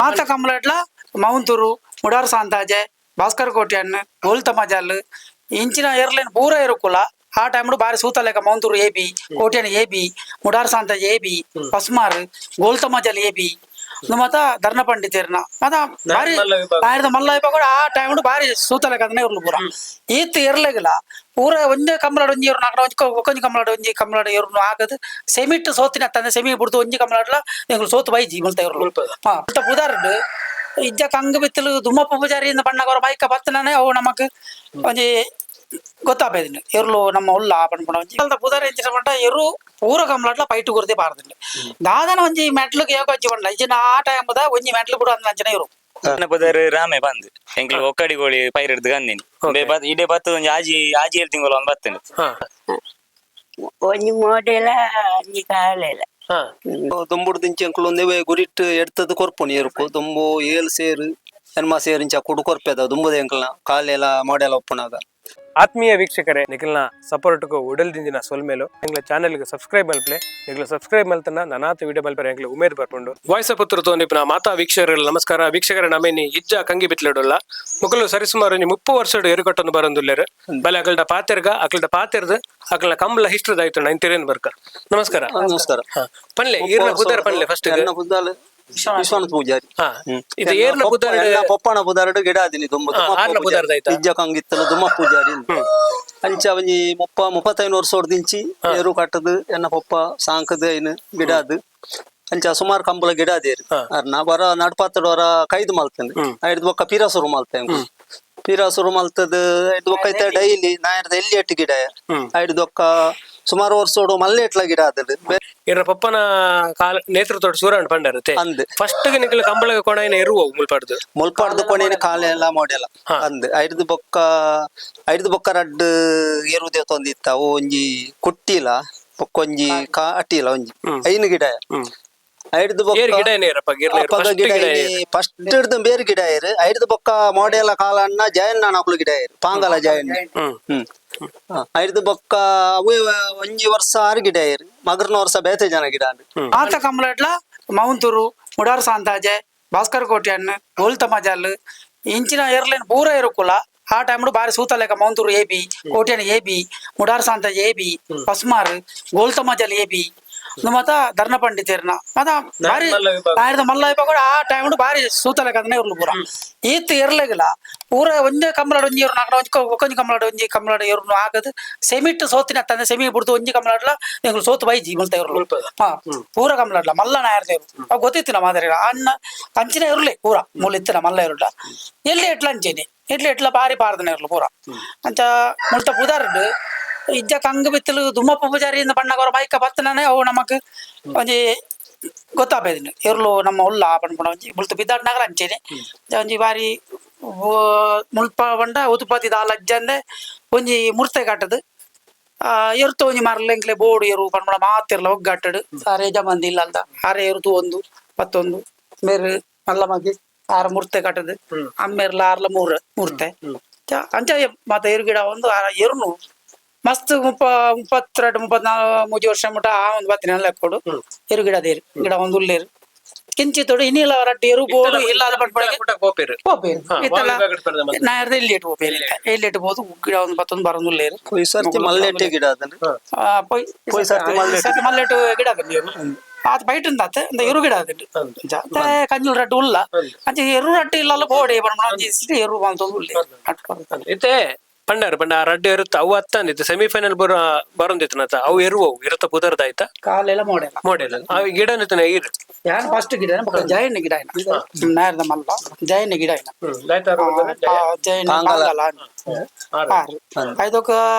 ಮಾತ ಕಂಬಳಟ್ಲ ಮೌಂತೂರು, ಮುಡಾರ್ ಸಾಂತಾಜೆ, ಭಾಸ್ಕರ್ ಕೋಟ್ಯಾನ್, ಗೋಲ್ತ ಮಜಾಲ್ ಇಂಚಿನ ಏರ್ಲೈನ್ ಪೂರ ಇರುಕುಲ. ಆ ಟೈಮ್ ಬಾರಿ ಸೂತಲೇಕ ಮೌಂತೂರು A B, Kotian A B, Mudar Santaje A B, Pasmar, ಗೋಲ್ತ ಮಜಾಲ್ A B, ಮಾತ ಧರ್ಣ ಪಂಡಿತರ್ನ ಮಾತ ಬಾರಿ ಮಲ್ಲ ವಿಭಾಗ. ಆಯ್ದ ಮಲ್ಲ ವಿಭಾಗ. ಆ ಟೈಮ್ ಬಾರಿ ಸೂತಲೇಕ ಅದನ್ನೇ ಇರ್ಲು ಪೂರ. ಈತ್ ಎರ್ಲೆಗಿಲ್ಲ ಪೂರ. ಒಂಜೆ ಕಂಬಳಡ್ ಒಂಜಿ ಏರು ನಾಕಡ, ಒಂಜಿ ಒಂಜಿ ಕಂಬಳಡ್ ಒಂಜಿ ಕಂಬಳಡ್ ಏರುನು ಆಗದು. ಸೆಮಿಟ್ ಸೋತಿನ ತಂದೆ ಸೆಮಿ ಬಿಡ್ದು ಒಂಜಿ ಕಂಬಳಡ್ಲ ಎಂಕುಲು ಸೋತು ಬೈಜಿ ಮುಲ್ತ ಇರ್ಲು. ಮುಲ್ಪದ. ಹಾ, ಮುಲ್ತ ಪುದಾರ್ಡ್ ಇಜ್ಜ ಕಂಗು ಬಿತ್ತಲು ದುಮ್ಮಪ್ಪ ಪೂಜಾರಿ ಬಣ್ಣಗವರ ಬೈಕ ಬತ್ತನೇ ಅವು ನಮಕ್ ಒಂಜಿ ಗೊತ್ತಾಪೇದಿನ ಎರ್ಲು ನಮ್ಮ ಉಲ್ಲ ಪನ್ಪುನ ಒಂಜಿ ಅಲ್ದ ಪುದಾರ್ ಎಂಚಿನ ಪಂಡ ಎರು ಪೂರ ಕಂಬಳಟ್ಲ ಪೈಟು ಕೊರ್ದೆ ಪಾರ್ದಂಡ್. ದಾದನ ಒಂಜಿ ಮೆಟ್ಲುಗ್ ಏಕ ಒಂಜಿ ಪಂಡ ಇಜ್ಜಿನ ಆ ಟೈಮ್ ದ ಒಂಜಿ ಮೆಟ್ಲು ಬಿಡು ಅಂದ್ ಅಂಚನೆ ಇರು. ಪದರ್ ರಾಮೆ ಬಂದ್ ಎಂಕ್ಲು ಒಕ್ಕಡಿ ಕೋಳಿ ಪೈರ್ ಹಿಡ್ದು ಕಂದಿನಿ. ಇಡೆ ಬತ್ತದ ಒಂಜಿ ಆಜಿ ಆಜಿ ಏಳು ತಿಂಗಳು ಒಂದು ಬತ್ತಂಡು. ಒಂಜಿ ಮೋಡೆಲ, ಒಂಜಿ ಕಾಲೆಲ. ದುಂಬುಡು ದಿಂಚಿ ಎಂಕುಲು ಒಂದೇ ಗುರಿಟ್ ಎಡ್ತದ ಕೊರ್ಪುನಿ ಎರುಕು. ದುಂಬು 7 ಸೇರು, 8 ಸೇರು ಇಂಚ ಕುಡು ಕೊರ್ಪೆದ ದುಂಬುದ ಎಂಕಲ್ನ ಕಾಲೆಲ ಮೋಡೆಲ ಉಪ್ಪುನಾಗ. ಆತ್ಮೀಯ ವೀಕ್ಷಕರೇ, ನಿಖಲ್ನ ಸಪೋರ್ಟ್ಗೂ ಉಡಲ್ ದಿಂಜಿನ ಸೊಲ್ಮೇಲು. ಎಂಗ್ಲ ಚಾನೆಲ್ಗೆ ಸಬ್ಸ್ಕ್ರೈಬ್ ಮಲ್ಪಲೆ. ನಿಗ್ಲ ಸಬ್ಸ್ಕ್ರೈಬ್ ಮಲ್ತನ ನನಾತ ವಿಡಿಯೋ ಮಲ್ಪರೆ ಎಂಗ್ಲ ಉಮೇದ್ ಬರ್ಪುಂಡು. ವಾಯ್ಸ ಪತ್ರ ತೋನಿಪ್ನ ಮಾತಾ ವೀಕ್ಷಕರ ನಮಸ್ಕಾರ. ವೀಕ್ಷಕರ, ನಮೇನಿ ಇಜ್ಜ ಕಂಗಿ ಬಿತ್ಲೆಡುಲ್ಲ. ಮುಕಲು ಸರಿಸುಮಾರು ಒಂಜಿ 30 ವರ್ಷಡ್ ಎರುಕಟ್ಟೊಂದು ಬರೊಂದುಲ್ಲೆರ್. ಬಲೆ ಅಕಲ್ಡ ಪಾತೆರ್ಗ. ಅಕಲ್ಡ ಪಾತೆರ್ದ್ ಅಕಲ್ನ ಕಂಬಳ ಹಿಸ್ಟ್ರಿ ಆಯ್ತು ನೈನ್ ತಿರೇನ್ ಬರ್ಕ. ನಮಸ್ಕಾರ. ನಮಸ್ಕಾರ. ಪನ್ಲೆ, ಈರ್ನ ಪುದರ್ ಪನ್ಲೆ ಫಸ್ಟ್. ಎನ್ನ ಪುದಾಲ್ ವಿಶ್ವನಾಥ್ ಪೂಜಾರಿ. ಇದು ಏರ್ನ ಪುದರ್? ಎನ್ನ ಪೊಪ್ಪಣ ಪುದಾರ್ಡ್ ಗಿಡ ಆದಿನಿ ದುಂಬು. ಆರ್ನ ಪುದರ್ದ ಆಯ್ತಾ? ಇಜ್ಜ ಕಂಗಿತ್ತಲು ದುಮ್ಮ ಪೂಜಾರಿ. ಅಂಚ ಒಂಜಿ 30 35 ವರ್ಷ ದಿಂಚಿ ಎರು ಕಟ್ಟದು ಎನ್ನ ಪೊಪ್ಪ ಸಾಂಕದ ಐನು ಗಿಡ ಅದು. ಅಂಚ ಸುಮಾರು ಕಂಬಳ ಗಿಡ ಅದೇರು. ಅರ್ನ ವರ ನಡ್ಪಾತಡ್ ವರ ಕೈದು ಮಲ್ತಂದು. ಐದು ಬೊಕ್ಕ ಪೀರ ಶುರು ಮಲ್ತೆ. ಪೀರ ಶುರು ಮಲ್ತದ ಐದು ಬೊಕ್ಕ ಐತ ಡೈಲಿ ನಾಯರ್ದ ಎಲ್ಲಿ ಎಟ್ಟು ಗಿಡ. ಐದು ಬೊಕ್ಕ ಸುಮಾರು ವರ್ಷೋಡು ಮಲ್ಲೆ ಎಟ್ಲ ಗಿಡ ಆದದು. ಇರ ಪಪ್ಪನ ಕಾಲ ನೇತೃತ್ವದ ಸೂರಣ್ಣ ಪಂಡರತೆ. ಅಂದ್. ಫಸ್ಟ್ ನಿಕಲ್ ಕಂಬಳ ಕೊಣೈನ ಎರುವ ಮುಲ್ಪಡ್ದು? ಮುಲ್ಪಾಡ್ದು ಕೊಣೇನ ಕಾಲೆಲ್ಲ ಮೊಡೆಲ ಅಂದ್. ಐದು ಬೊಕ್ಕ ಐದು ಬೊಕ್ಕ ರಡ್ಡ್ ಎರು ದೇವತೊಂದಿತ್ತ. ಅವು ಒಂಜಿ ಕುಟ್ಟಿಲ, ಬೊಕ್ಕ ಒಂಜಿ ಕಾಟಿಲ, ಒಂಜಿ ಐನು ಗಿಡ. ಐದು ಬೊಕ್ಕ ಏರ್ ಗಿಡ ಏರಪ್ಪ? ಅಪ್ಪಗ ಗಿಡ ಫಸ್ಟ್ ಹಿಡ್ದು ಬೇರೆ ಗಿಡ ಏರು. ಐದು ಬೊಕ್ಕ ಮೋಡೆಲ ಕಾಲನ್ನ ಜಯಣ್ಣ ನಕುಲು ಗಿಡ ಏರು, ಪಾಂಗಲ ಜಯಣ್ಣ. ಹ್ಮ್ ಹ್ಮ್ ಐದು ಬೊಕ್ಕ ಅವೇ ಒಂಜಿ ವರ್ಷ ಆರು ಗಿಡ ಏರು, ಮಗರ್ನ ವರ್ಷ ಬೇತೆ ಜನ ಗಿಡ ಅಂದ್. ಮಾತ ಕಂಬಳಟ್ಲ ಮೌಂತೂರು, ಮುಡಾರ್ ಸಾಂತಾಜೆ, ಭಾಸ್ಕರ್ ಕೋಟ್ಯಾನ್, ಗೋಲ್ತ ಮಜಾಲ್ ಇಂಚಿನ ಏರ್ಲೈನ್ ಪೂರ ಇರುಕುಲ. ಆ ಟೈಮ್ ಬಾರಿ ಸೂತಲೇಕ ಮೌಂತೂರು A B, Kotian A B, Mudar Santaje A B, Pasmar, ಗೋಲ್ತ ಮಜಾಲ್ A B, ಮಾತ ಧರ್ಣ ಪಂಡಿತರ್ನ ಮಾತ ಬಾರಿ ಮಲ್ಲ ವಿಭಾಗ. ಆಯ್ದ ಮಲ್ಲ ವಿಭಾಗ. ಆ ಟೈಮ್ ಬಾರಿ ಸೂತಲೇಕ ಅದನ್ನೇ ಇರ್ಲು ಪೂರ. ಈತ್ ಎರ್ಲೆಗಿಲ್ಲ ಪೂರ. ಒಂಜೆ ಕಂಬಳಡ್ ಒಂಜಿ ಏರು ನಾಕಡ, ಒಂಜಿ ಒಂಜಿ ಕಂಬಳಡ್ ಒಂಜಿ ಕಂಬಳಡ್ ಏರುನು ಆಗದು. ಸೆಮಿಟ್ ಸೋತಿನ ತಂದೆ ಸೆಮಿ ಬಿಡ್ದು ಒಂಜಿ ಕಂಬಳಡ್ಲ ಎಂಕುಲು ಸೋತು ಬೈಜಿ ಮುಲ್ತ ಇರ್ಲು. ಮುಲ್ಪದ. ಹಾ, ಪೂರ ಕಂಬಳಡ್ಲ ಮಲ್ಲ ನಾಯರ್ದೇರು ಅವು ಗೊತ್ತಿತ್ತಿನ ಮಾದರಿ ಅಣ್ಣ ಅಂಚಿನ ಇರ್ಲಿ ಪೂರ ಮೂಲ ಇತ್ತಿನ ಮಲ್ಲ ಇರುಡ. ಎಲ್ಲಿ ಎಟ್ಲ ಅಂಚೇನೆ ಎಟ್ಲ ಎಟ್ಲ ಬಾರಿ ಪಾರ್ದನ ಇರ್ಲು ಪೂರ. ಅಂಚ ಮುಲ್ತ ಪುದಾರ್ಡ್ ಇಜ್ಜ ಕಂಗು ಬಿತ್ತಲು ದುಮ್ಮಪ್ಪ ಪೂಜಾರಿ ಬಣ್ಣಗವರ ಬೈಕ ಬತ್ತನೇ ಅವು ನಮಕ್ ಒಂಜಿ ಗೊತ್ತಾಪೇದಿನ ಎರ್ಲು ನಮ್ಮ ಉಲ್ಲ ಪನ್ಪುನ ಒಂಜಿ ಮುಲ್ತ ಬಿದ್ದಾಡ್ ನಗರ ಅಂಚೇನೆ ಒಂಜಿ ಬಾರಿ ಮುಲ್ಪ ಪಂಡ ಉತ್ಪತ್ತಿ ದಾಲ ಅಜ್ಜಂದೆ ಒಂಜಿ ಮುರ್ತೆ ಕಟ್ಟದು ಎರುತ ಒಂಜಿ ಮರ್ಲ ಎಂಕ್ಲೆ ಬೋಡು ಎರು ಪನ್ಪುನ ಮಾತಿರ್ಲ ಒಗ್ಗಟ್ಟಡು ಸಾರೆ ಜಮಂದಿ ಇಲ್ಲ ಅಲ್ದ ಆರೆ ಎರುತು ಒಂದು ಪತ್ತೊಂದು ಮೇರು ಮಲ್ಲ ಮಗಿ ಆರ ಮುರ್ತೆ ಕಟ್ಟದು ಅಮ್ಮೇರ್ಲ ಆರ್ಲ ಮೂರು ಮೂರ್ತೆ. ಅಂಚ ಮಾತ ಎರು ಗಿಡ ಒಂದು ಆ ಎರುನು ಮಸ್ತ್ 30 32 34 3 ವರ್ಷ ಮುಟ ಆ ಒಂದು ಬತ್ತಿನ ಲೆಕ್ಕೊಡು. ಎರು ಗಿಡ ದೇರು ಗಿಡ ಒಂದು ಉಲ್ಲೇರು ಕಿಂಚಿತ್ತೋಡು ಇನ್ನಿಲ್ಲ ರಡ್ಡಿ ಎರು ಬೋಡು ಇಲ್ಲ ಪಟ್ಪಳಿಗೆ. ಪೋಪೇರು. ಪೋಪೇರು. ಇತ್ತಲ್ಲ. ವಾ ವಿಭಾಗಡ್ ಪರ್ದ ಮತ್ತೆ? ನಾಯರ್ದ ಇಲ್ಲಿ ಇಟ್ಟು ಪೋಪೇರು, ಇಲ್ಲಿ ಇಟ್ಟು ಬೋದು ಗಿಡ ಒಂದು ಪತ್ತೊಂದು ಬರೊಂದು ಉಲ್ಲೇರು. ಈ ಸರ್ತಿ ಮಲ್ಲೆಟ್ಟಿ ಗಿಡ ಅದನ್ನು. ಪೊಯ್. ಪೊಯ್ ಸರ್ತಿ ಮಲ್ಲೆಟ್ಟು. ಸರ್ತಿ ಮಲ್ಲೆಟ್ಟು ಗಿಡ ಅದನ್ನು ಎರು ಆತ ಬೈಟುಂದ ಆತ ಅಂದ ಎರು ಗಿಡ ಅದನ್ನು ಕಂಜುಲ್ ರಡ್ಡು ಉಲ್ಲ. ಅಂಚೆ ಎರು ರಡ್ಡು ಇಲ್ಲಲ್ಲ ಬೋಡೆ ಪನ್ಪುನ ಒಂಜಿ ಸಿಟಿ ಎರು ಬಂತೊಂದು ಉಲ್ಲೆ. ಇತ್ತೆ ಪಂಡಾರ ಪಂಡ ಆ ರಡ್ಡು ಇರುತ್ತೆ ಅವು ಅತ್ತಂದಿತ್ತು. ಸೆಮಿಫೈನಲ್ ಬರೋ ಬರೊಂದಿತ್ತು ನತ ಅವು ಎರುವವು ಇರುತ್ತ ಪುದರ್ದ ಆಯ್ತಾ? ಕಾಲೆಲ್ಲ ಮೋಡೆಲ್ಲ. ಮೋಡೆಲ್ಲ ಆ ಗಿಡ ನಿತ್ತನ ಇರು. ಯಾನ್ ಫಸ್ಟ್ ಗಿಡ ಬೊಕ್ಕ ಜಯಣ್ಣ ಗಿಡ ಇನ ನಾಯರ್ದ ಮಲ್ಲ ಜಯಣ್ಣ ಗಿಡ ಇನ. ಜಯಣ್ಣ. ಪಾಂಗಲ. ಪಾಂಗಲ ಆರು ಐದೊಕ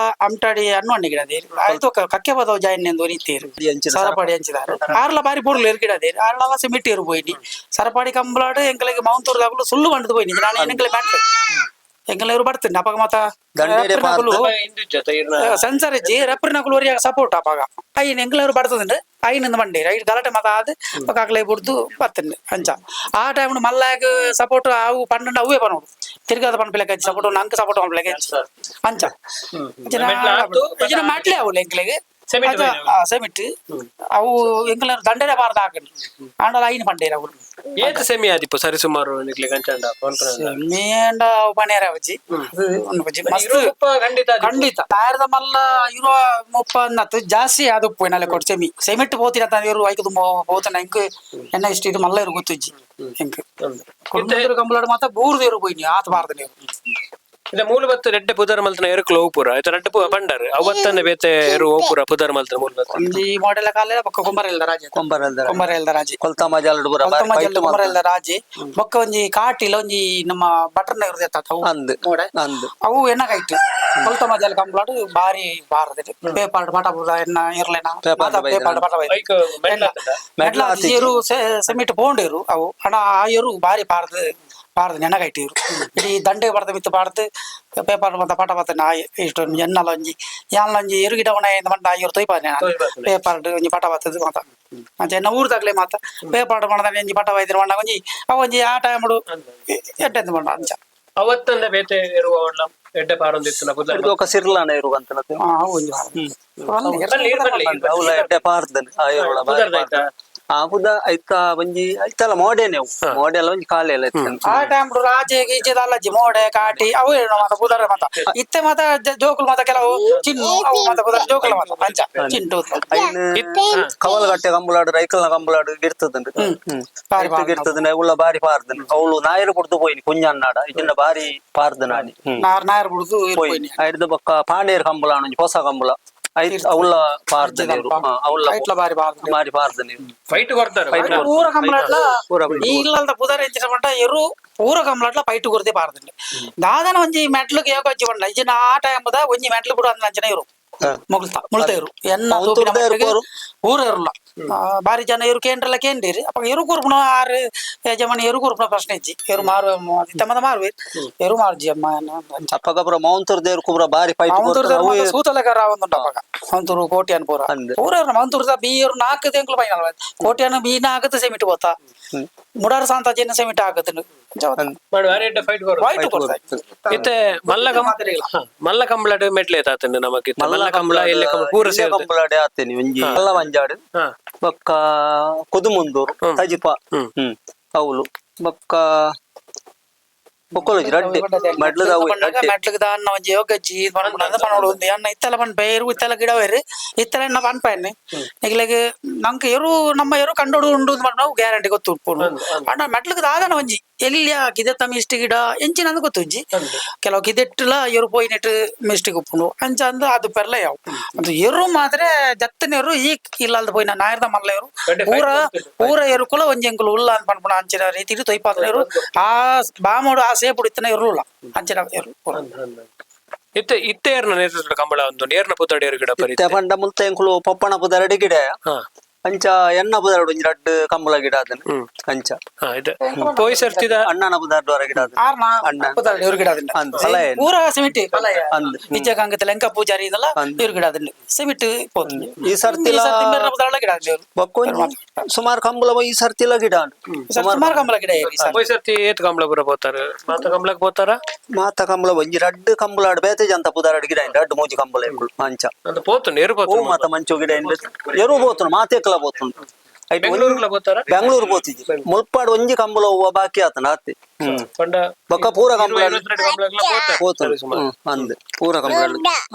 ಅಮ್ಟಾಡಿ ಅಣ್ಣಿ ಗಿಡ ದೇರು. ಐದೊಕ ಕಕ್ಕೆ ಬದವ ಜಯಣ್ಣ ಎಂದು ಒರಿತೇರು. ಅಂಚಿನ ಸರಪಾಡಿ ಹಂಚಿದಾರು. ಆರ್ಲ ಬಾರಿ ಪೊರ್ಲು ಎರು ಗಿಡ ದೇರು. ಆರ್ಲ ಸಿಮಿಟ್ ಎರು ಪೋಯಿನಿ. ಸರಪಾಡಿ ಕಂಬಳಾಡು ಎಂಕಲಿಗೆ ಮೌಂತೂರ್ದಾಗಲು ಸುಳ್ಳು ಬಂಡದು ಪೋಯಿನಿ. ನಾನು ಎಂಕಲೆ ಬ್ಯಾಂಟ್ ಎಂಕಲೆ ಇರು ಬರ್ತೇನೆ ಅಪಗ ಮಾತ. ದಂಡೇಡೆ ಪಾರ್ದು. ಸೆನ್ಸರ್ ಇಜ್ಜಿ. ರೆಪ್ರಿನಕುಲು ಒರಿಯಾಗ ಸಪೋರ್ಟ್ ಅಪಗ ಐನ್ ಎಂಕಲವರು ಬರ್ತದಂಡು. ಐನಿಂದ ಬಂಡೇರು ಐದು ಗಲಾಟೆ ಮಾತ ಆದ್ ಕಾಕಲೆ ಬುಡ್ದು ಬತ್ತಂಡು. ಅಂಚ ಆ ಟೈಮ್ ಮಲ್ಲಾಗ ಸಪೋರ್ಟ್ ಅವು ಪನ್ನೊಂಡು ಅವೇ ಪನೋಡು ತಿರ್ಗಾದ ಪನ್ಪಿಲಕ ಸಪೋರ್ಟ್, ನಂಗೆ ಸಪೋರ್ಟ್ ಪನ್ಪಿಲಕ. ಅಂಚ ಮ್ಯಾಟ್ಲೆ ಅವಳು ಎಂಕ್ಲೆಗ್. ಸೆಮಿಟ್. ಸೆಮಿಟ್ ಅವು ಎಂಕಲ್ನ ದಂಡನೆ ಬಾರ್ದ ಹಾಕಂಡು ಆಂಡಲ ಐನ್ ಪಂಡೇರ ಅವು. ಏತ್ ಸೆಮಿ ಆದಿಪ್ಪು ಸರಿ ಸುಮಾರು ನಿಕ್ಲೆ ಅಂಚಾಂಡ? ಸೆಮಿ ಅಂಡ ಅವು ಪನೇರ ಅವಜಿ ಅದು ಒಂದು ಬಜ್ಜಿ ಮಸ್ತ್. ಖಂಡಿತ. ಖಂಡಿತ ತಾಯರ್ದ ಮಲ್ಲ ಇರುವ 30 ಅನ್ನತ್ತು ಜಾಸ್ತಿ ಅದು ಪೋಯಿನಲೆ ಕೊಟ್ಟು ಸೆಮಿ ಸೆಮಿಟ್ ಪೋತಿನ ತಾನ ಇರು ಐಕ್ ತುಂಬ ಪೋತನ ಎಂಕ್ ಎನ್ನ ಇಷ್ಟ ಇದು ಮಲ್ಲ ಇರು ಗೊತ್ತುಜ್ಜಿ ಎಂಕ್. ಕುಡುಂಬ ಕಂಬಳಾಡು ಮಾತ ಬೂರ್ದು ಇರು ಪೋಯಿನಿ ಆತ ಬಾರ್ದ ನೀವು. ಇದ ಮೂಲ ಬತ್ತು ರೆಡ್ಡೆ ಪುದರ್ ಮಲ್ತನ ಎರುಕ್ಲು ಓಪುರ ಆಯ್ತು ರಡ್ಡೆ ಪಂಡರ್ ಅವತ್ತನೆ ಬೇತೆ ಎರು ಓಪುರ ಪುದರ್ ಮಲ್ತನ ಮೂಲ ಬತ್ತು. ಒಂಜಿ ಮಾಡೆಲ ಕಾಲ ಬೊಕ್ಕ ಕುಂಬಾರ ರಾಜೆ. ಕೊಂಬರಲ್ದ. ಕುಂಬಾರ ರಾಜೆ. ಕೊಲ್ತಮ್ಮ ಜಾಲಡ್ ಪೂರ ಬಾರಿ ಫೈಟ್. ಕುಂಬಾರ ರಾಜೆ ಬೊಕ್ಕ ಒಂಜಿ ಕಾಟಿಲ ಒಂಜಿ ನಮ್ಮ ಬಟರ್ನ ಇರುದು ಅವು. ಅಂದ್. ಮೋಡೆ. ಅಂದ್. ಅವು ಎನ್ನಗೈಟ್ ಕೊಲ್ತಮ್ಮ ಜಾಲ ಕಂಬಳಾಡು ಬಾರಿ ಬಾರದು ಪೇಪಾಡ್ ಪಟ ಪೂರ ಎನ್ನ ಇರ್ಲೇನ. ಪೇಪಾರ್ಡ್ ಬೈದನ. ಪೇಪಾಡ್ ಪಟ ಬೈದ. ಐಕ್ ಮೆಟ್ಲ್ ಆತುಂಡ? ಮೆಟ್ಲ ಎರು ಸೆಮಿಟ್ ಪೋಂಡೇರು ಅವು ಅಣ ಆ ಎರು ಬಾರಿ ಪಾರ್ದು ಪಾರ್ದು ನೆನಗೈಟಿರು ಇಡೀ ದಂಡೆ ಬಡ್ದ ಮಿತ್ತು ಪಾಡ್ದು ಪೇಪರ್ ಮತ್ತ ಪಟ ಪತ್ತ ನಾಯಿ ಇಷ್ಟು ಎನ್ನಲ ಒಂಜಿ ಯಾನ್ಲ ಒಂಜಿ ಎರು ಗಿಡ ಉಣ ಮಂಡ ಆಯಿರು ತೊಯ್ಪಾನೆ. ತೊಯ್ಪಾನೆ. ಪೇಪರ್ ಒಂಜಿ ಪಟ ಬತ್ತದು ಮಾತ ಅಂಚ ಎನ್ನ ಊರ್ದಾಗ್ಲೆ ಮಾತ ಪೇಪರ್ ಮಣದ ಒಂಜಿ ಪಟ ಬೈದಿರ ಮಣ್ಣ ಒಂಜಿ ಅವು ಒಂಜಿ ಆ ಟೈಮ್ಡು ಎಡ್ಡೆಂದು ಮಂಡ ಅಂಚ. ಅವತ್ತಂದೆ ಬೇತೆ ಎರು ಅವಣ್ಣ ಎಡ್ಡೆ ಪಾರೊಂದಿತ್ತು ಪುದರ್. ఒక ಸಿರ್ಲಾನ ಇರುವಂತನದು. ಆ, ಅವು ಒಂಜಿ ಬನ್ನಿ, ಇರ್ ಬನ್ನಿ. ಅವಲ ಎಡ್ಡೆ ಪಾರ್ದನ್ ಆ ಎರುಳ ಬಾರಿ ಪುದರ್ದ ಐತಾ? ಪಾರ್ದನ್. ಆ ಪುದ ಐತ ಒಂಜಿ ಐತಲ ಮೋಡೆನೆ ಅವು ಮೋಡೆ ಎಲ್ಲ ಒಂಜಿ ಕಾಲೆ ಎಲ್ಲ ಇತ್ತು. ಆ ಟೈಮ್ ರಾಜೆ ಗೀಜೆ ಅಲ್ಲಜ್ಜಿ ಮೋಡೆ ಕಾಟಿ ಅವು ಏನು ಮಾತ ಪುದರ್ ಮಾತ ಇತ್ತೆ ಮಾತ ಜೋಕುಲು ಮಾತ ಕೆಲವು ಚಿನ್ನು ಅವು ಮಾತ ಪುದರ್ ಜೋಕುಲು ಮಾತ ಅಂಚ ಚಿಂಟು. ಐನ್ ಕವಲಗಟ್ಟೆ ಕಂಬುಲಾಡು ರೈಕಲ್ನ ಕಂಬುಲಾಡು ಗಿರ್ತದಂಡು. ಬಾರಿ ಪಾರ್ದನ. ಗಿರ್ತದನ ಉಳ್ಳ ಬಾರಿ ಪಾರ್ದನ್ ಅವಳು ನಾಯರು ಕುಡ್ದು ಪೋಯಿನಿ ಕುಂಜನ್ನಾಡ ಇದನ್ನ ಬಾರಿ ಪಾರ್ದನಾನಿ. ನಾರ್ ನಾಯರ್ ಬಿಡುದು. ಪೋಯಿನಿ ಐಡ್ದ ಬೊಕ್ಕ ಪಾಂಡೇರ್ ಕಂಬುಲ ಒಂಜಿ ಹೊಸ ಕಂಬುಲ ಐತ್ ಅವಳ ಪಾರ್ದನ ಅವಳ. ಐಟ್ಲ ಬಾರಿ ಪಾರ್ದನ. ಬಾರಿ ಪಾರ್ದನ. ಫೈಟ್ ಕೊಡ್ತಾರೆ. ಪೂರ ಕಂಬಳಟ್ಲ. ಪೂರ. ಈ ಇಲ್ಲಲ್ದ ಪುದರ್ ಎಂಚಿನ ಪಂಡ ಎರು ಪೂರ ಕಂಬಳಟ್ಲ ಪೈಟು ಕೊರ್ದೆ ಪಾರ್ದಂಡೆ ದಾದನ ಒಂಜಿ ಮೆಟ್ಲುಗೆ ಯೋಗಜ್ಜಿ ಪಂಡ ಇಜಿನ ಆ ಟೈಮ್ the ಒಂಜಿ ಮೆಟ್ಲು ಬಿಡು ಅಂದ ಅಂಚನೆ ಇರು ಮುಗುಳ್ತಾ ಮುಳ್ತಾ ಇರು ಎನ್ನ ಮೌಂತೂರ್ದ ತೂಪಿನ ಎರು ಮಟ್ಟಿಗೆ ಕೋರು? ಊರ ಇರಲ್ಲ. ಬಾರಿ ಜನ ಎರು ಕೇಂದ್ರಲ್ಲ ಕೇಂದ್ರಿ ಅಪ್ಪ ಎರು ಕೂರ್ಪುಣ ಆರು ಯಜಮಾನಿ ಎರು ಕೂರ್ಪುಣ ಪ್ರಶ್ನೆ ಇಜ್ಜಿ ಎರು ಮಾರು ಇತ್ತ ಮಾರುವೆ ಎರು ಮಾರುಜಿ ಅಮ್ಮ ಅಂಚ. ಅಪ್ಪಗಪುರ ಮೌಂತೂರ್ ದೇವ್ರ ಕುಬ್ರ ಬಾರಿ ಫೈಟ್. ಮೌಂತೂರ್ದ ಸೂತಲಕರ ಒಂದುಂಡು ಅಪ್ಪಗ ಮೌಂತೂರು ಕೋಟ್ಯಾನ್ ಪೂರ. ಅಂದ್. ಪೂರ ಮೌಂತೂರ್ದ ಬಿ ಎರು ನಾಲ್ಕು ತಿಂಗಳು ಫೈನಲ್ ಕೋಟ್ಯಾನ ಬಿ ನಾಲ್ಕು ಸೆಮಿಟ್ ಬೋತ ಮುಡಾರ ಸಾಂತ ಜನ ಸೆಮಿಟ್ ಆಗುತ್ತನು. ಮಾಡುವ ಎಡ್ಡೆ ಫೈಟ್ ಕೊರು. ವೈಟ್ ಕೊಡ್ತಾ. ಇತ್ತೆ ಮಲ್ಲ ಕಂಬ ಮಲ್ಲ ಕಂಬಳಡ್ ಮೆಟ್ಲೆ ತಾತಂಡು ನಮಕ್ ಇತ್ತೆ ಮಲ್ಲ ಕಂಬಳ ಎಲ್ಲೆ ಕಂಬಳ ಪೂರ ಸೇರ್ದು. ಕಂಬುಲಾಡೆ ಆತೇನಿ ಒಂಜಿ ಮಲ್ಲ ಮಂಜಾಡು ಬೊಕ್ಕ ಕುದುಮುಂದೂರು ತಜಿಪ ಅವಳು ಬೊಕ್ಕ ಬೊಕ್ಕೊಲಜಿ ರಡ್ಡೆ ಮಡ್ಲದ ಅವು ರಡ್ಡೆ. ಮೆಟ್ಲಿಗೆ ದಾನ್ನ ಒಂಜಿ ಯೋಗಜ್ಜಿ ಪನ್ಪುನ ಪನೋಡು ఉంది ಅನ್ನ ಇತ್ತಲ ಪನ್ಪೆ ಎರು ಇತ್ತಲ ಗಿಡವೇರು ಇತ್ತಲ ಎನ್ನ ಪನ್ಪೆನ್ನೆ ನಿಗ್ಲೆಗ್ ನಂಕ್ ಎರು ನಮ್ಮ ಎರು ಕಂಡೋಡು ಉಂಡು ಪನ್ಪುನವು ಗ್ಯಾರಂಟಿ ಗೊತ್ತು ಉಪ್ಪುಂಡು. ಅಂಡ ಮೆಟ್ಲಿಗೆ ದಾದನ ಒಂಜಿ ಎಲ್ಲಿಯ ಕಿದೆತ್ತ ಮಿಸ್ಟ್ ಗಿಡ ಎಂಚಿನ ಅಂದ್ ಗೊತ್ತುಜ್ಜಿ ಕೆಲವು ಕಿದೆಟ್ಟುಲ ಎರು ಪೋಯಿನೆಟ್ ಮಿಸ್ಟಿಗೆ ಉಪ್ಪುಂಡು ಅಂಚ ಅಂದ್ ಅದು ಪೆರ್ಲ ಯಾವು ಅದು ಎರು ಮಾತ್ರ ಜತ್ತನ ಎರು ಈ ಇಲ್ಲಲ್ದ ಪೋಯಿನ ನಾಯರ್ದ ಮಲ್ಲ ಎರು ಪೂರ ಪೂರ ಎರುಕುಲ ಒಂಜಿ ಎಂಕುಲು ಉಲ್ಲ ಅಂದ್ ಪನ್ಪುನ ಅಂಚಿನ ರೀತಿಡ್ ತೊಯ್ಪಾದನ ಎರು ಆ ಬಾಮೋಡು ಆ ಸೇಪುಡು ಇತ್ತನ ಎರುಲ್ಲ ಅಂಚಿನ ಎರು ಪೂರ. ಇತ್ತೆ ಇತ್ತೆ ಏರ್ನ ನೇತೃತ್ವದ ಕಂಬಳ ಒಂದು ಏರ್ನ ಪುತ್ತಡಿ ಏರು ಗಿಡ ಪರಿ. ಇತ್ತೆ ಪಂಡ ಮುಲ್ತ ಎಂಕುಲು ಪೊಪ್ಪಣ ಪುದರಡಿ ಗಿಡ ಅಂಚ ಎನ್ನ ಪುದರಡು ಒಂಜಿ ರಡ್ಡು ಕಂಬಳ ಗಿಡ ಅದನ್ನ ಅಂಚ. ಇದು ಪೋಯ್ ಸರ್ತಿದ. ಅಣ್ಣನ ಪುದರ್ಡು ಗಿಡ ಅದನ್ನ. ಆರ್ನ ಅಣ್ಣ. ಪುದರ್ಡು ಎರು ಗಿಡ ಅದನ್ನ. ಅಂದ್ ಫಲ ಏನು? ಪೂರ ಸಿಮೆಂಟ್ ಅಂದ್. ನಿಜಗಂಗದ ಲೆಂಕ ಪೂಜಾರಿ ಇದೆಲ್ಲ ಎರು ಗಿಡ ಅದನ್ನ ಸಿಮೆಂಟ್ ಪೋತು. ಈ ಸರ್ತಿಲ ಈ ಸರ್ತಿ ಮೇರ್ನ ಪುದರ್ಲ ಗಿಡ ಅದನ್ನ. ಬೊಕ್ಕ ಸುಮಾರು ಕಂಬಳ ಈ ಸರ್ತಿಲ ಗಿಡ ಉಂಡು. ಸುಮಾರು ಕಂಬಳ ಗಿಡ ಏರಿ ಈ ಸರ್ತಿ. ಪೋಯ್ ಸರ್ತಿ ಏತ್ ಕಂಬಳ ಪೂರ ಪೋತಾರ ಮಾತ ಕಂಬಳಕ್ ಪೋತಾರ? ಮಾತ ಕಂಬಳ ಒಂಜಿ ರಡ್ಡು ಕಂಬಳ ಆಡ್ ಬೇತೆ ಜಂತ ಪುದರಡು ಗಿಡ ಉಂಡು ರಡ್ಡು ಮೂಜಿ ಕಂಬಳ ಎಂಕುಲು ಅಂಚ. ಅಂತ ಪೋತುಂಡು ಏರು ಓ ಪೋತುಂಡು. ಮಾತ ಮಂಚು ಗಿಡ ಉಂಡು ಎರು ಪೋತುಂಡು ಮಾತೇಕಲ ಪೋತುಂಡು ಐಟ್ ಒಂಜಿ- ಬೆಂಗಳೂರುಲ ಪೋತಾರ? ಬೆಂಗಳೂರು ಪೋತಿದ್ದಿ ಮುಲ್ಪಾಡ್ ಒಂಜಿ ಕಂಬಳ ಹೂವ ಬಾಕಿ ಆತನ ಆತೆ. ಪಂಡ ಬೊಕ್ಕ ಪೂರ ಕಂಬಳ 22 ಕಂಬಳಗ್ಲ ಪೋತಾರ. ಪೋತುಂಡು ಅಂದ್ ಪೂರ ಕಂಬಳ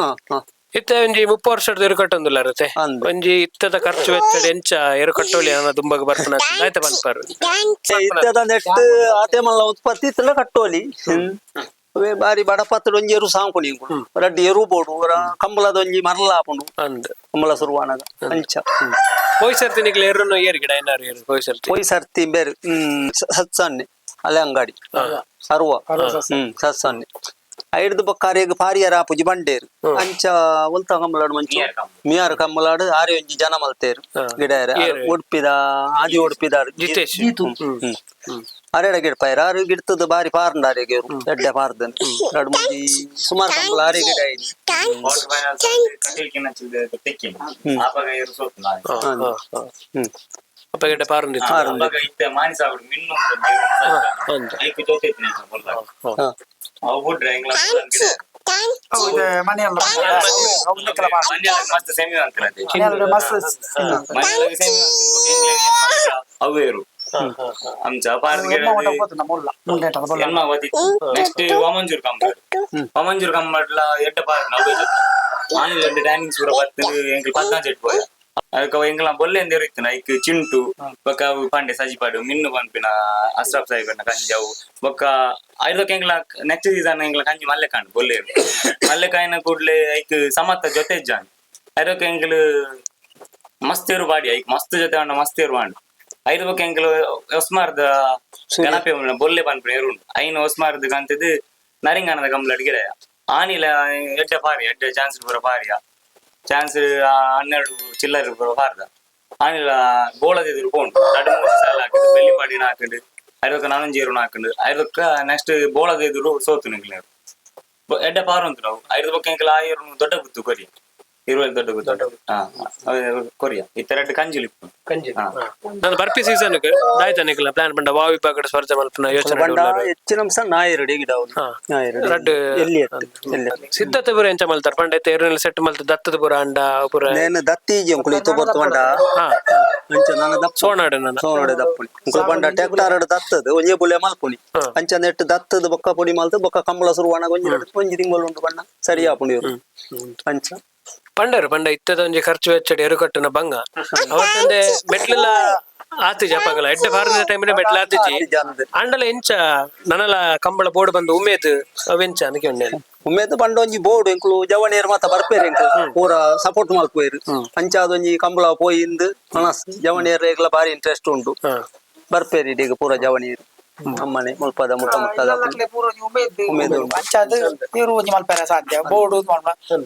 ಹಾ ಹಾ. ಇತ್ತೆ ಒಂಜಿ 30 ವರ್ಷದ ಎರು ಕಟ್ಟೊಂದುಲ್ಲ ಇರುತ್ತೆ. ಅಂದ್. ಒಂಜಿ ಇತ್ತದ ಖರ್ಚು ವೆಚ್ಚ ಎಂಚ ಎರು ಕಟ್ಟೋಲಿ ಅನ್ನೋ ದುಂಬಗ್ ಬರ್ಪುನ ಆಯ್ತಾ ಪನ್ಪಾರು. ಇತ್ತದ ನೆಟ್ ಆತೆ ಮಲ್ಲ ಉತ್ಪತ್ತಿ ಇತ್ತಲ್ಲ ಕಟ್ಟೋಲಿ. ಅವೇ ಬಾರಿ ಬಡಪತ್ತಡು ಒಂಜಿ ಎರು ಸಾಂಕುನಿ ಇಂಕುಲು ರಡ್ಡು ಎರು ಬೋಡು ಒರ ಕಂಬಳದ ಒಂಜಿ ಮರಲ ಆಪುಂಡು. ಅಂದ್. ಕಂಬಳ ಸುರುವಾನಗ ಅಂಚ. ಪೋಯ್ ಸರ್ತಿ ನಿಕ್ಲೆ ಎರುನು ಏರ್ ಗಿಡ ಏನಾರು ಏರು ಪೋಯ್ ಸರ್ತಿ? ಪೋಯ್ ಸರ್ತಿ ಬೇರೆ ಸತ್ಸನ್ನೆ ಅಲೆ ಅಂಗಡಿ ಸರ್ವ ಸತ್ಸನ್ನೆ ಐಡ್ದು ಬೊಕ್ಕ ಅರೆಗ್ ಪಾರಿಯರ ಆಪುಜಿ ಬಂಡೇರು ಅಂಚ ಒಲ್ತ ಕಂಬಳಾಡು ಮಂಚು ಮಿಯಾರು ಕಂಬಳಾಡು ಆರೆ ಒಂಜಿ ಜನ ಮಲ್ತೇರು ಗಿಡ ಉಡುಪಿದ ಆದಿ ಉಡುಪಿದಾರು. ಜಿತೇಶ್. ಅರೆಡ ಗಿಡ ಪೈರ ಆರು ಗಿಡತದ ಬಾರಿ ಪಾರ್ಂಡ ಆರೆಗೆ ಎಡ್ಡೆ ಪಾರ್ದನ್ ಎರಡು ಮೂಜಿ ಸುಮಾರು ಕಂಬಳ ಆರೆ ಗಿಡ ಐದು. ಆಪಗ ಎರು ಸೋತು ನಾನು. ಅಪ್ಪ ಗಿಡ ಪಾರುಂದಿತ್ತು. ಅಪಗ ಇತ್ತೆ ಮಾನಿಸಾಗುಡು ಮಿನ್ನು ಅಂದ್. ಐಕು ತೋತೈತಿ ಬೊಲ್ಲ. ಅವು ಬುಡ್ರೆ ಎಂಗ್ಲ ಗಿಡ. ಹೌದು, ಮನೆಯಲ್ಲ ಅವ್ನಿಗೆಲ್ಲ ಬಾಳ. ಮನೆಯೊಳಗೆ ಮಸ್ತ್ ಸೆಮಿ ಅಂತಾರೆ ಮನೆಯಲ್ಲ ಮಸ್ತ್ ಮನೆಯೊಳಗೆ ಸೆಮಿ ಅವೇರು ಅಂಚ ಪಾರ್ದ್ ಎಮ್ಮ ಊಟ ಹೋಗ್ಬೋದು ನಮ್ಮ ಉಲ್ಲ ಮುಂದೆ ಇಟ್ಟದ ಬೊಲ್ಲ. ಎನ್ಮ ಓದಿತ್ತು ನೆಕ್ಸ್ಟ್ ವಾಮಂಜೂರ್ ಕಂಬ ವಾಮಂಜೂರ್ ಕಂಬಡ್ಲ ಎಡ್ಡ ಪಾರ್ ನವ್ವೆ ಜೊತೆ ಆನಿಲ್ ಎಡ್ಡ ಟೈಮಿಂಗ್ಸ್ ಪೂರ ಬತ್ತು ಎಂಕಲ್ ಪದ್ನಾಜ್ ಎಡ್ ಪೋಯ ಅದಕ್ಕೆ ಎಂಕಲ ಬೊಲ್ಲೆ ಎಂದೇರು ಇತ್ತು ಐಕ್ ಚಿಂಟು ಬೊಕ್ಕ ಅವು ಪಾಂಡೆ ಸಜಿಪಾಡು ಮಿನ್ನು ಪನ್ಪಿನ ಅಸ್ರಾಫ್ ಸಾಹಿಬ್ ಕಂಜಿ ಅವು ಬೊಕ್ಕ ಐದಕ್ಕೆ ಎಂಕಲ ನೆಕ್ಸ್ಟ್ ಸೀಸನ್ ಎಂಕಲ ಕಂಜಿ ಮಲ್ಲೆ ಕಾಂಡು ಬೊಲ್ಲೇರು ಮಲ್ಲೆ ಕಾಯಿನ ಕೂಡ್ಲೆ ಐಕ್ ಸಮತ್ತ ಜೊತೆ ಜಾನ್ ಐದಕ್ಕೆ ಎಂಕಲ್ ಮಸ್ತ್ ಇರು ಬಾಡಿ ಐಕ್ ಮಸ್ತ್ ಜೊತೆ ಉಂಡು ಮಸ್ತ್ ಇರು ಬಾಂಡು ಐದು ಬೊಕ್ಕ ಎಂಕಲ್ ಒಸ್ಮಾರ್ದ ಗಣಪೆ ಉಂಡು, ಬೊಲ್ಲೆ ಪನ್ಪಿನ ಎರು ಉಂಡು ಐನ್ ಒಸ್ಮಾರ್ದ ಕಂತದ್ದು ನರಿಂಗಾನದ ಕಂಬಳ ಅಡಿಗೆರೆ ಆನಿಲ ಎಡ್ಡೆ ಪಾರಿ ಎಡ್ಡೆ ಚಾನ್ಸ್ ಪೂರ ಪಾರಿಯ ಚಾನ್ಸ್ 12 ಚಿಲ್ಲರ್ ಪೂರ ಪಾರ್ದ ಆನಿಲ ಬೋಳದ ಎದುರು ಪೋಂಡು ರಡ್ಡ್ ಮೂರು ಸಾಲ ಹಾಕಿದ್ದು ಬೆಳ್ಳಿಪಾಡಿನ ಹಾಕೊಂಡು ಐದಕ್ಕ ನಾನೊಂಜಿ ಏರುನ ಹಾಕೊಂಡು ಐದಕ್ಕ ನೆಕ್ಸ್ಟ್ ಬೋಳದ ಎದುರು ಸೋತು ನಿಂಗ್ಲೇರು ಎಡ್ಡೆ ಪಾರು ಅಂತ ನಾವು ಐದು ಬೊಕ್ಕ ಎಂಕಲ್ ಆ ಏರು ದೊಡ್ಡ ಗುತ್ತು ಕೊರಿಯ ಇರುವಲ್ಲಿ ದೊಡ್ಡ ಗುತ್ತು ಹಾ ಅವು ಕೊರಿಯ ಈ ತರ ಕಂಜುಲಿ ಕಂಜಿ ಹಾ. ನಾನು ಬರ್ಪಿ ಸೀಸನ್ ದಾಯ್ತ ನಿಕ್ಲ ಪ್ಲಾನ್ ಪಂಡ ವಾ ವಿಭಾಗದ ಸ್ವರ್ಜ ಮಲ್ಪನ ಯೋಚನೆ ಬಂಡ ಹೆಚ್ಚಿನ ಅಂಶ ನಾಯಿರಡಿ ಗಿಡ ಅವ್ನು. ಹಾ. ನಾಯಿರಡಿ. ರಡ್ಡ್ ಎಲ್ಲಿ ಎತ್ತು ಎಲ್ಲಿ ಎತ್ತು. ಸಿದ್ಧತೆ ಪೂರ ಎಂಚ ಮಲ್ತಾರ ಪಂಡ ಇತ್ತೆ ಎರುನೆಲ್ಲ ಸೆಟ್ ಮಲ್ತ ದತ್ತದ ಪೂರ ಅಂಡ ಪೂರ ನೇನು ದತ್ತಿ ಇಜ್ಜಿ ಅಂಕುಲು ಇತ್ತು ಬೊರ್ತು ಬಂಡ ಹಾ ಅಂಚ ನಾನ ದಪ್ಪ ಸೋನಾಡು ನನ್ನ ಸೋನಡೆ ದಪ್ಪುನಿ ಅಂಕುಲು ಬಂಡ ಟ್ಯಾಕ್ಟರ್ ದತ್ತದು ಒಂಜೇ ಬುಲೆ ಮಲ್ಪುನಿ ಹಾ. ಅಂಚ ನೆಟ್ ದತ್ತದ ಬೊಕ್ಕ ಪೊಡಿ ಮಲ್ತು ಬೊಕ್ಕ ಕಂಬಳ ಸುರುವಾಣಗ ಒಂಜಿ ಒಂಜಿ ತಿಂಗಳು ಉಂಟು ಬಣ್ಣ ಸರಿ ಆಪುಂಡು ಇವ್ರು ಅಂಚ ಪಂಡರು ಪಂಡ ಇತ್ತದ ಒಂಜಿ ಖರ್ಚು ವೆಚ್ಚಡಿ ಎರು ಕಟ್ಟುನ ಬಂಗ ಅವತ್ತಂದೆ ಮೆಟ್ಲೆಲ್ಲ ಆತಿಜಿ ಅಪ್ಪಗಲ ಎಡ್ಡೆ ಬಾರದ ಟೈಮಿನ ಮೆಟ್ಲ ಆತಿಜಿ ಜಾನದ ಅಂಡಲ ಎಂಚ ನನಲ ಕಂಬಳ ಬೋರ್ಡ್ ಬಂದು ಉಮೇದ್ ಅವೆಂಚ ಅನಕೆ ಉಂಡೆ ಉಮೇದ್ ಬಂಡ ಒಂಜಿ ಬೋರ್ಡ್ ಎಂಕುಲು ಜವಣಿಯರ್ ಮಾತ ಬರ್ಪೇರು ಎಂಕುಲು ಪೂರ ಸಪೋರ್ಟ್ ಮಲ್ಪುವೇರು ಅಂಚ ಅದೊಂಜಿ ಕಂಬಳ ಪೋಯಿಂದು ಮನಸ್ ಜವಣಿಯರ್ ಏಗ್ಲ ಬಾರಿ ಇಂಟ್ರೆಸ್ಟ್ ಉಂಟು ಹಾ ಬರ್ಪೇರು ಇದೀಗ ಪೂರ ಜವಣಿಯರು ಅಮ್ಮನೆ ಮುಲ್ಪದ ಮುಟ್ಟ ಮುಟ್ಟದ ಇಲ್ಲದಕ್ಲೆ ಪೂರ ಒಂಜಿ ಉಮೇದ್ ಉಮೇದ್ ಉಂಟು. ಅಂಚಾದ್ ಎರು ಒಂಜಿ ಮಲ್ಪೆರೆ ಸಾಧ್ಯ ಬೋರ್ಡು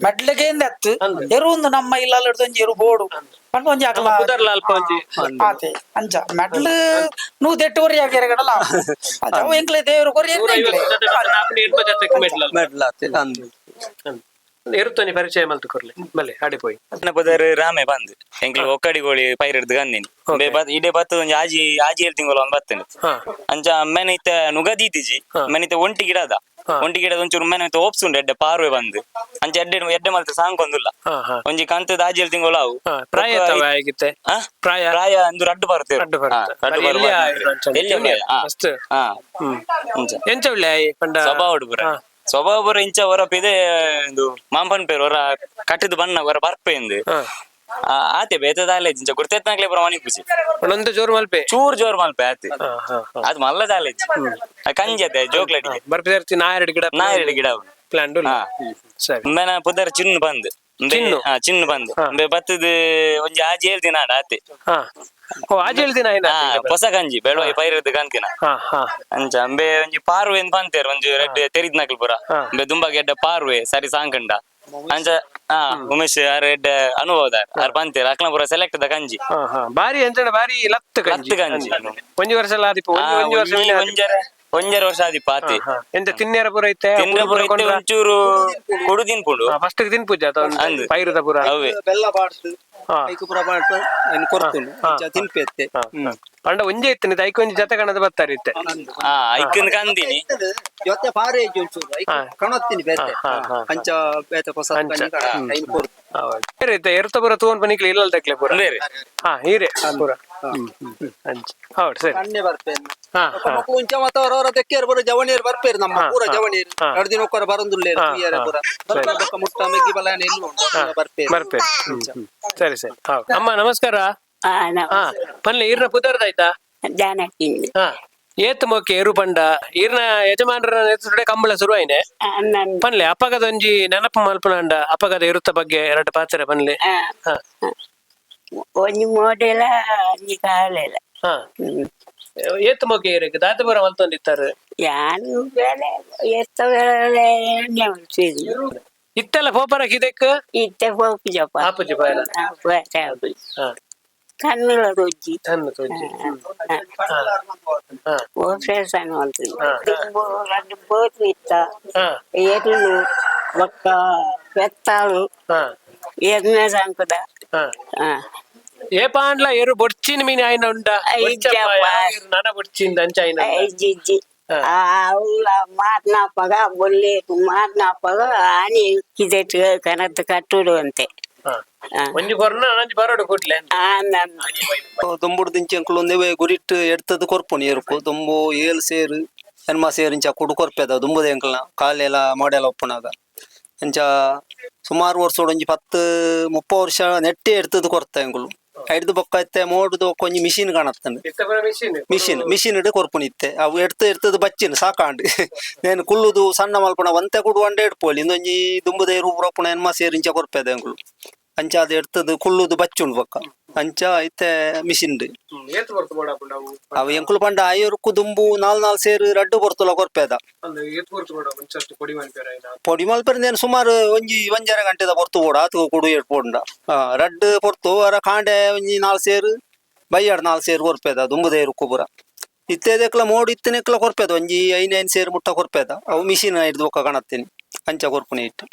ಮೆಟ್ಲಿಗೆ ಅತ್ತು ಎರು ಒಂದು ನಮ್ಮ ಇಲ್ಲಲ್ ಹಿಡ್ದು ಒಂಜಿ ಎರು ಬೋರ್ಡು ಪಂಡ ಒಂಜಿ ಅಕಲ ಪುದರ್ಲ ಅಲ್ಪ ಒಂಜಿ ಆತೆ ಅಂಚ ಮೆಟ್ಲು ನೂದೆಟ್ಟು ವರೆ ಆಗಿರಗಡಲ ಅವು ಎಂಕ್ಲೆ ದೇವರು ಕೊರಿ ಎಂಕ್ಲೆ 180 ಜೊತೆ ಮೆಟ್ಲ ಮೆಡ್ಲಾತೆ ಅಂದು ಎರುತ್ತೊಂಜಿ ಪರಿಚಯ ಮಲ್ತು ಕೊರ್ಲೆ ಬಲೆ ಆಡಿ ಪೋಯಿ ನನ್ನ ಪುದರ್ ರಾಮೆ ಬಂದ್ ಎಂಕ್ಲು ಒಕ್ಕಡಿ ಗೋಳಿ ಪೈರ್ ಹಿಡ್ದು ಗಂದಿನಿ ಇಡೆ ಬತ್ತದ ಒಂಜಿ ಆಜಿ ಆಜಿ ಏಳ್ ತಿಂಗಳು ಒಂದ್ ಬತ್ತನೆ ಹಾ ಅಂಚ ಮೆನೆ ಇತ್ತ ನುಗದೀತಿಜಿ ಹಾ. ಮೆನೆ ಇತ್ತ ಒಂಟಿ ಗಿಡದ ಹಾ. ಒಂಟಿ ಗಿಡದ ಒಂಚೂರು ಮೆನೆ ಇತ್ತ ಓಪ್ಸ್ ಉಂಡು ಎಡ್ಡೆ ಪಾರುವೆ ಬಂದು ಅಂಚ ಎಡ್ಡೆ ಎಡ್ಡೆ ಮಲ್ತ ಸಾಂಗ್ ಒಂದುಲ್ಲ ಹಾ ಹಾ ಒಂಜಿ ಕಂತದ ಆಜಿ ಏಳ್ ತಿಂಗಳು ಅವು ಹಾ ಪ್ರಾಯ ಎತ್ತವ ಆಗಿತ್ತೆ ಹಾ? ಪ್ರಾಯ ಪ್ರಾಯ ಅಂದು ರಡ್ಡು ಬರುತ್ತೆ ರಡ್ಡು ಬರುತ್ತೆ. ರಡ್ಡು ಎಲ್ಲಿ ಆಯ್ತು ಅಂಚ? ಎಲ್ಲಿ ಹಾ. ಮಸ್ತ್. ಹಾ ಅಂಚ ಎಂಚ ಉಳ್ಳೆ ಆಯಿ ಪಂಡ ಸ್ವಭಾವ ಪೂರ ಹಾ. ಸ್ವಭಾವ ಪೂರ ಇಂಚ ಹೊರ ಪಿದೆ ಇದು ಮಾಂಪನ್ ಪೇರು ಹೊರ ಕಟ್ಟಿದ ಬಣ್ಣ ಹೊರ ಬರ್ಪೆ ಇಂದು ಹಾ ಆತೆ ಬೇತದಾಲೆ ಇಂಚ ಗುರ್ತೆತ್ನಾಗ್ಲೆ ಪೂರ ಮಣಿ ಪೂಜೆ ಒಂದೊಂದು ಜೋರು ಮಲ್ಪೆ ಚೂರ್ ಜೋರ್ ಮಲ್ಪೆ ಆತೆ ಹಾ ಹಾ ಹಾ ಅದು ಮಲ್ಲ ದಾಲೇಜ್ ಕಂಜಿ ಅತೆ ಜೋಕ್ಲಡಿಗೆ ಬರ್ಪಿದರ್ತಿ ನಾಯರಡು ಗಿಡ ನಾ ಎರಡು ಗಿಡ ಅವು. ಪ್ಲಾನ್ ಹಾ. ಸರಿ ಮೇನ ಪುದರ್ ಚಿನ್ನು ಬಂದ್ ಚಿನ್ನು? ಹಾ ಚಿನ್ನು ಬಂದ್ ಹಾ. ಬೆ ಬತ್ತದ ಒಂಜಿ ಆಜಿ ಏಳ್ ದಿನ ಆಡ ಆತೆ ಹಾ ಓ ಆಜಿ ಹೇಳ್ದಿನ ಆಯ್ನ ಹಾ ಹೊಸ ಕಂಜಿ ಬೆಳವಾಯಿ ಪೈರದ್ದು ಕಾಂತಿನ ಹಾ ಹಾ ಅಂಚ ಅಂಬೆ ಒಂಜಿ ಪಾರ್ವೆ ಅಂತ ಬಂತೇರ್ ಒಂಜಿ ರೆಡ್ ತೆರಿದ್ನಕ್ಲ್ ಪೂರ ಹಾ. ಅಂಬೆ ದುಂಬಾಗ ಎಡ್ಡ ಪಾರ್ವೆ ಸರಿ ಸಾಂಕಂಡ ಅಂಚ ಹಾ ಉಮೇಶ್ ಆರ್ ಎಡ್ಡ ಅನುಭವದ ಆರ್ ಬಂತೇರ್ ಅಕ್ಲ ಪೂರ ಸೆಲೆಕ್ಟ್ the ಕಂಜಿ ಹಾ ಹಾ ಬಾರಿ ಅಂಚಣ ಬಾರಿ ಲತ್ತು ಕಂಜಿ ಲತ್ತು ಕಂಜಿ. ಒಂಜಿ ವರ್ಷ ಎಲ್ಲ ಆದಿಪ್ಪ ಆ, ಒಂಜಿ ಒಂಜಿ ವರ್ಷ ಒಂಜಿ ಮಿನಿ ಆದಿಪ್ಪ. ಒಂಜರೆ ಒಂಜರೆ ವರ್ಷ ಆದಿಪ್ಪ ಆತೆ ಹಾ. ಎಂತ ತಿನ್ನೇರ ಪೂರ ಇತ್ತೆ ತಿಂದ್ರ ಪೂರ ಇತ್ತೆ ಒಂಚೂರು ಕೊಡು ತಿನ್ಪುಂಡು ಫಸ್ಟ್ ತಿನ್ಪೂಜೆ ಆತ ಒಂದು ಅಂದು. ಪೈರುದ ಪೂರ ಅವೇ ಬೆಲ್ಲ ಬಾಡ್ದು ಹಾ. ಐಕು ಪೂರ ಬಾಡ್ದು ಐನ್ ಕೊರ್ತುಂಡು ಅಂಚ ತಿನ್ಪೆತ್ತೆ ಹಾ, ಹಾ. ಪಂಡ ಒಂಜೆ ಇತ್ತು ಐಕ್ ಒಂಜಿ ಜೊತೆ ಕಣದ ಬರ್ತಾರೆ ಇತ್ತೆ ಹಾ ಐಕನ್ ಕಂದಿನಿ ಜೊತೆ ಪಾರೆ ಇಜ್ಜಿ ಒಂಚೂರು ಐಕ್ ಹಾ. ಕಣೊತ್ತಿನಿ ಬೇತೆ ಹಾ, ಹಾ, ಹಾ. ಅಂಚ ಬೇತೆ ಹೊಸ ಅಂಚ. ಕಂಜಿ ಕಣ ಐನ್ ಕೊರ್ತು ಹೌದು. ಬೇರೆ ಇತ್ತೆ ಎರ್ತ ಪೂರ ತೂವನ್ ಪನಿಕ್ಲೆ ಇಲ್ಲ ತಕ್ಲೆ ಪೂರ ಬೇರೆ ಹಾ ಹೀರೆ ಪೂರ ಅಂಚ ಹೌದು ಸರಿ ಅಣ್ಣೆ ಬರ್ಪೇನು ಹಾ ಹಾ ಮಕ್ಕಳು ಉಂಚ ಮತ್ತೆ ಅವರವರ ದೆಕ್ಕಿಯರು ಬರೋ ಜವಣಿಯರು ಬರ್ಪೇರು ನಮ್ಮ ಹಾ, ಪೂರ ಹಾ. ಜವಣಿಯರು ಹಾ. ಎರಡು ದಿನ ಒಕ್ಕರ ಬರಂದುಲ್ಲೇರು ಹಾ, ತುಯ್ಯರೆ ಹಾ. ಪೂರ ಬೊಕ್ಕ ಮುಟ್ಟ ಮೆಗ್ಗಿ ಬಲಾನೆ ಎಲ್ಲ ಉಂಟು ಪೂರ ಬರ್ಪೇರು ಬರ್ಪೇರು ಹ್ಮ್, ಹ್ಮ್. ಸರಿ ಸರಿ ಹೌದು ಅಮ್ಮ ನಮಸ್ಕಾರ ಆ, ಹಾ ಪನ್ಲೆ ಈರ್ನ ಪುದರ್ದಾಯ್ತಾ ಜಾನಕಿ ಹಾ ಏತ್ ಮೊಕ್ಕೆ ಏರು ಪಂಡ ಈರ್ನ ಯಜಮಾನರ ನೇತೃತ್ವಡೆ ಕಂಬಳ ಶುರು ಆಯ್ನೆ ನನ್ ಪನ್ಲೆ ಅಪ್ಪಗದ ಒಂಜಿ ನೆನಪು ಮಲ್ಪನಾಂಡ ಅಪ್ಪಗದ ಇರುತ್ತ ಬಗ್ಗೆ ಎರಡು ಪಾತ್ರೆ ಪನ್ಲೆ ಆ, ಹಾ ಒಂಜಿ ಮೋಡೆಲ ಒಂಜಿ ಕಾಲೆಲ ಹಾ ಹ್ಮ್. ಏತ್ ಮೊಕ್ಕೆ ಏರಿಗೆ ದಾತಪುರ ಮಲ್ತೊಂದಿತ್ತಾರೆ ಯಾನ್ ಬೇಲೆ ಎತ್ತ ಬೇಲೆ ಎಣ್ಣೆ ಮಲ್ತಿದ್ಲು. ಇತ್ತೆಲ್ಲ ಪೋಪರ ಕಿದೆಕ್ ಇತ್ತೆ ಪೋಪುಜಪ್ಪ ಆಪುಜಿ ಪೋಯೆರ. ಹಾ ಕಣ್ಣುಲ ರುಜಿ ತನ್ನ ತೋಜಿ ಹಾ ಓಪರೇಷನ್ ಮಲ್ತಿದ್ಲು. ಹಾ. ದುಂಬು ರಡ್ಡ್ ಬೋಟ್ ಇತ್ತ ಹಾ ಎರ್ಲು ಬೊಕ್ಕ ಪೆತ್ತಾಳು ಹಾ ಎರ್ನೆ ಸಂಕುದ ಹಾ ಹಾ ಏ ಪಾಂಡ್ಲ ಏರು ಬೊಡ್ಚಿನ ಮೀನ್ ಆಯ್ನ ಉಂಡ ಇಜ್ಜಪ್ಪ. ನನ ಬೊಡ್ಚಿಂದ ಅಂಚ ಆಯ್ನ ಇಜ್ಜಿ ಇಜ್ಜಿ. ಅವುಲ ಮಾರ್ನಪಗ ಬೊಲ್ಲೆ ಮಾರ್ನಪಗ ಆನಿ ಕಿದೆಟ್ ಕನತ್ ಕಟ್ಟುಡು ಅಂತೆ. ಒಂಜಿ ಕೊರ್ನ ಒಂಜಿ ಬರೋಡು ಕೂಡ್ಲೆ. ದುಂಬುಡು ದಿಂಚಿ ಎಂಕುಲು ಒಂದೇ ಗುರಿಟ್ ಎಡ್ತದ್ ಕೊರ್ಪುನಿ ಎರುಕು. ದುಂಬು ಏಲ್ ಸೇರು ಎನ್ಮ ಸೇರು ಇಂಚ ಕುಡು ಕೊರ್ಪೆದ ದುಂಬುದ ಎಂಕಲ್ನ ಕಾಲೆಲ ಮೊಡೆಲ ಉಪ್ಪುನಾಗ. ಅಂಚ ಸುಮಾರು ವರ್ಷೋಡು ಒಂಜಿ ಪತ್ತು 30 ವರ್ಷ ನೆಟ್ಟೆ ಎಡ್ತದ್ ಕೊರ್ತ ಎಂಕುಲು. ಐಡ್ದ್ ಬೊಕ್ಕ ಇತ್ತೆ ಮೋಡುದು ಬೊಕ್ಕ ಒಂಜಿ ಮಿಷಿನ್ ಕಾಣತ್ತಂಡು. ಇತ್ತೆ ಪೂರ ಮಿಷಿನ್. ಮಿಷಿನ್ ಮಿಷಿನ್ ಇಡ್ ಕೊರ್ಪುನಿ ಇತ್ತೆ. ಅವು ಎಡ್ತು ಎಡ್ತದ್ ಬಚ್ಚಿನ ಸಾಕಾಂಡ್. ನೇನ್ ಕುಲ್ಲುದು ಸಣ್ಣ ಮಲ್ಪುನ ಒಂತೆ ಕುಡು ಒಂಡೆ ಎಡ್ಪೋಲಿ. ಇಂದೊಂಜಿ ದುಂಬುದ ಎರು ಪುರಪುನ ಎನ್ಮ ಸೇರು ಇಂಚ ಕೊರ್ಪೆದ ಎಂಕುಲು. ಅಂಚ ಅದು ಎಡ್ತದ್ ಕುಲ್ಲುದು ಬಚ್ಚುಂಡು ಬೊಕ್ಕ. ಅಂಚ ಇತ್ತೆ ಮಿಷಿನ್. ಏತ್ ಬೊರ್ತು ಬೋಡಾಪುಂಡು ಅವು? ಅವು ಎಂಕುಲು ಪಂಡ ಆಯೊರ್ಕು ದುಂಬು ನಾಲ್ ನಾಲ್ ಸೇರು ರಡ್ಡು ಬೊರ್ತುಲ ಕೊರ್ಪೆದ. ಅಂದ್ ಏತ್ ಬೊರ್ತು ಬೋಡ ಒಂಚಷ್ಟು ಪೊಡಿ ಮನ್ಪೆರ ಐನ? ಪೊಡಿ ಮಲ್ಪೆರೆ ಸುಮಾರು ಒಂಜಿ ಒಂಜರೆ ಗಂಟೆದ ಪೊರ್ತು ಬೋಡ ಆತು ಕುಡು ಎಡ್ಪೊಂಡ. ರಡ್ಡು ಪೊರ್ತು ಅರ ಕಾಂಡೆ ಒಂಜಿ ನಾಲ್ ಸೇರು ಬಯ್ಯಾಡ್ ನಾಲ್ ಸೇರು ಕೊರ್ಪೆದ ದುಂಬುದ ಎರುಕು ಪೂರ. ಇತ್ತೆದಕ್ಲ ಮೋಡು ಇತ್ತಿನಕ್ಲ ಕೊರ್ಪೆದ ಒಂಜಿ ಐನ್ ಐನ್ ಸೇರು ಮುಟ್ಟ ಕೊರ್ಪೆದ. ಅವು ಮಿಷಿನ್ ಐಡ್ದ್ ಬೊಕ್ಕ ಕಾಣತ್ತೇನೆ ಅಂಚ ಕೊರ್ಪುನಿ ಇಟ್ಟು.